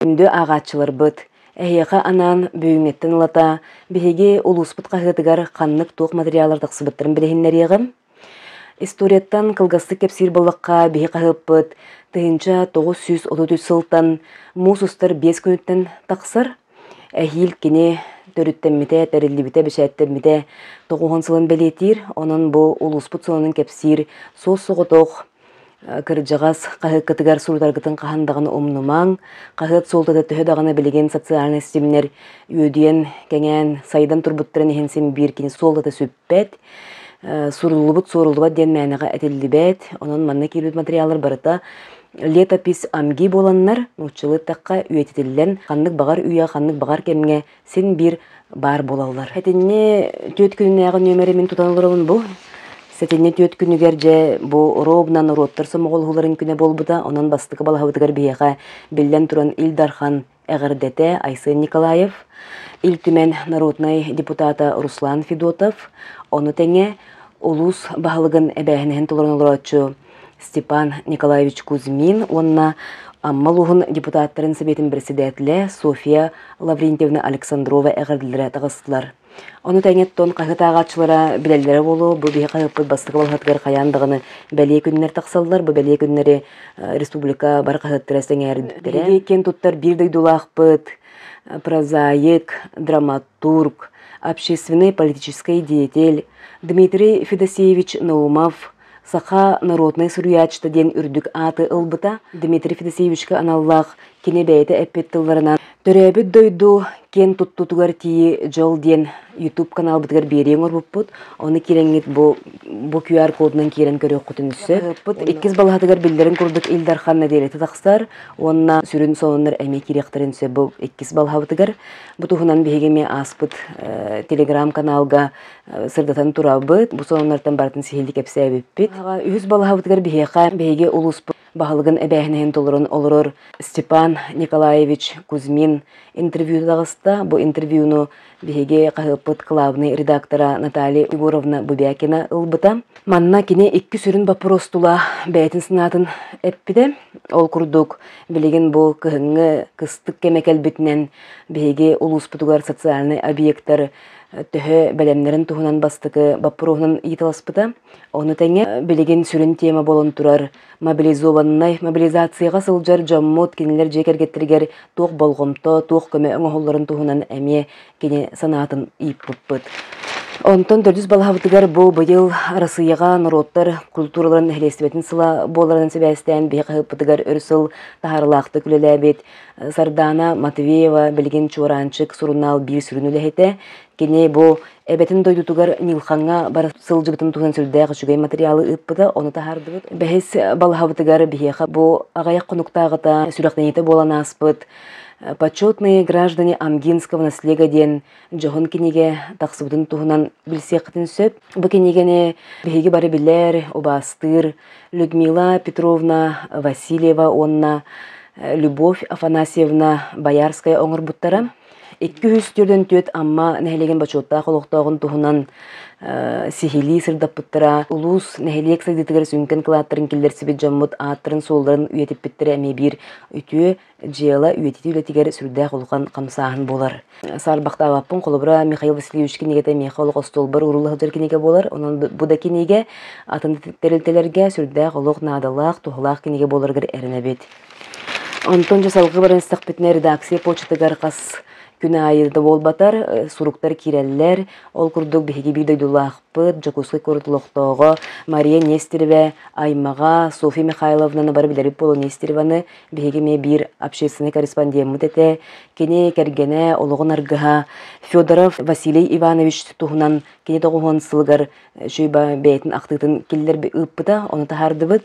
Күндү ааҕааччыларбыт, эһиэхэ анаан бүгүҥҥэттэн ылата биһиги улууспут хаһыатыгар ханнык-туох материаллар тахсыбыттарын билиһиннэриэҕим. Историяттан кылгастык кэпсиир буоллахха, биһи хаһыаппыт 1933 сылтан муус устар 5 күнүттэн тахсар. Эһиил кини төрүттэммитэ, тэриллибитэ, бэчээттэммитэ 90 сылын бэлиэтиир. Онон бу улууспут сонунун кэпсиир суос-соҕотох Кырдьаҕас хаһыаккытыгар сурутаргытын хаһан даҕаны умнумаҥ. Хаһыат суолтата төһө даҕаны билигин социальнай ситимнэр үөдүйэн, кэҥээн, сайдан турбуттарын иһин син биир кини суолтата сүппэт. Суруллубут суоруллубат диэн мээнэҕэ этиллибэт. Онон манна киирбит материаллар барыта летопись АМГИ буоланнар, нууччалыы эттэххэ, үйэтитиллэн, ханнык баҕар үйэ, ханнык баҕар кэмҥэ син биир баар буолаллар. Сэтинньи түөрт күнүнээҕи нүөмэри мин тутан олоробун бу. Сэтинньи түөрт күнүгэр дьэ бу РОБ-на норуоттар сомоҕолоһууларын күнэ буолбута. Онон бастакы балаһабытыгар биһиэхэ биллэн туран Ил Дархан эҕэрдэтэ Айсен Николаев, Ил Түмэн народнай депутата Руслан Федотов, ону тэҥэ улуус баһылыгын эбээһинэһин толорон олорооччу Степан Николаевич Кузьмин уонна Амма улууһун депутаттарын сэбиэтин председателэ Софья Лаврентьевна Александрова эҕэрдэлэрэ таҕыстылар. Ону тэҥэ тон хаһыат ааҕааччылара билэллэрэ буолуо, бу биһи хаһыаппыт бастакы балаһатыгар хайаан даҕаны бэлиэ күннэр тахсаллар. Бу бэлиэ күннэри республика бары хаһыаттара сэҥээрбиттэрэ. Биһиги киэн туттар биир дойдулаахпыт, прозаик, драматург, общественный политический деятель Дмитрий Федосеевич Наумов Саха народнай суруйааччыта диэн үрдүк ааты ылбыта. Дмитрий Федосеевичка аналлаах кини бэйэтэ эппит тылларынан «Төрөөбүт дойду киэн туттуутугар тиийи дьол» диэн YouTube каналбытыгар биэрии оҥорбуппут. Ону киирэҥҥит бу бу QR кодунан киирэн көрүөххүтүн сөп. Иккис балаһатыгар биллэрин курдук Ил Дархан нэдиэлэтэ тахсар уонна сүрүн сонуннар эмиэ киириэхтэрин сөп бу иккис балаһабытыгар. Бу туһунан биһиги эмиэ ааспыт телеграм-каналга сырдатан турабыт. Бу сонуннартан барытын сиһилии кэпсээбиппит. Үһүс балаһабытыгар биһиэхэ биһиги улууспут баһылыгын эбээһинэһин толорон олорор Степан Николаевич Кузьмин интервью таҕыста. Бу интервьюну биһиги хаһыаппыт кылаабынай редактора Наталья Егоровна Бубякина ылбыта. Манна кини икки сүрүн боппуруос тула бэйэтин санаатын эппитэ. Ол курдук билигин бу кыһыҥҥы кыстык кэмэ кэлбитинэн биһиги улууспутугар социальнай объектар төһө бэлэмнэрин туһунан бастакы боппуруоһунан ыйыталаспыта. Ону тэҥэ билигин сүрүн тема буолан турар мобилизованнай мобилизацияҕа сылдьар дьоммут кинилэр дьиэ кэргэттэригэр туох болҕомто, туох көмө оҥоһулларын туһунан эмиэ кини санаатын ыйыппыппыт. Онтон төрдүс балаһабытыгар бу быйыл Арассыыйаҕа норуоттар культураларын нэһилиэстибэтин сыла буоларынан сибээстээн биһи хаһыаппытыгар өр сыл таһаарыылаахтык үлэлээбит Сардаана Матвеева билигин Чуораанчык сурунаал биир сүрүн үлэһитэ. Кини бу эбэтин дойдутугар Ньылхаҥҥа бара сылдьыбытын туһунан сүрдээх үчүгэй материалы ыыппыта, ону таһаардыбыт. Бэһис балаһабытыгар биһиэхэ бу аҕыйах хонуктааҕыта сүрэхтэниитэ буолан ааспыт «Почетные граждане Амгинского наслега» диэн дьоһун кинигэ тахсыбытын туһунан билсиэххитин сөп. Бу кинигэни биһиги бары билэр, убаастыыр Людмила Петровна Васильева уонна Любовь Афанасьевна Боярская оҥорбуттара. 244 Амма нэһилиэгин бочуоттаах олохтооҕун туһунан сиһилии сырдаппыттара. Улуус нэһилиэк сайдыытыгар сүҥкэн кылааттарын киллэрсибит дьоммут ааттарын-суолларын үйэтиппиттэрэ эмиэ биир үтүө дьыала үйэтитии үлэтигэр сүрдээх улахан хамсааһын буолар. Саарбахтаабаппын, холобура, Михаил Васильевич кинигэтэ миэхэ олох остуолбар уурулла сылдьар кинигэ буолар. Онон бу да кинигэ атын тэрилтэлэргэ сүрдээх олох наадалаах, туһалаах кинигэ буоларыгар эрэнэбит. Онтон дьэ салгыы баран истэхпитинэ редакция почтатыгар хас күн аайы да буолбатар, суруктар киирэллэр. Ол курдук биһиги биир дойдулаахпыт, Дьокуускай куорат олохтооҕо Мария Нестерева аймаҕа Софья Михайловнаны бары билэрбит буолуо Нестереваны Биһиги эмиэ биир общественнай корреспондеммыт этэ. Кини кэргэнэ, олоҕун аргыһа Федоров Василий Иванович туһунан кини тоҕуһуон сылыгар үчүгэй бэйэтин ахтыытын киллэр ыыппыта, ону таһаардыбыт.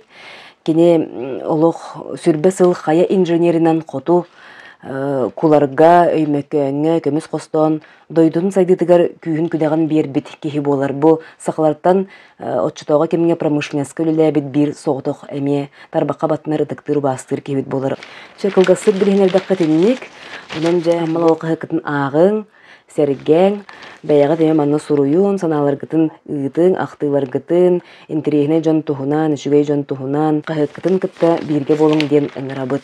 Кини олох сүрбэ сыл хайа инженеринэн хоту Куларга, Өймөкөөҥҥө көмүс хостоон дойдутун сайдыытыгар күүһүн-күдэҕин биэрбит киһи буолар. Бу сахалартан оччотооҕу кэмҥэ промышленноска үлэлээбит биир соҕотох эмиэ тарбахха баттанар ытыктыыр убаастыыр киһибит буолар. Чэ, кылгастык билиһиннэрдэххэ итинник. Онон дьэ Аммалаҕа хаһыаккытын ааҕыҥ, сэргээҥ, бэйэҕит эмиэ манна суруйун, санааларгытын ыытыҥ, ахтыыларгытын, интэриэһинэй дьон туһунан, үчүгэй дьон туһунан хаһыаккытын кытта бииргэ буолуҥ диэн ыҥырабыт.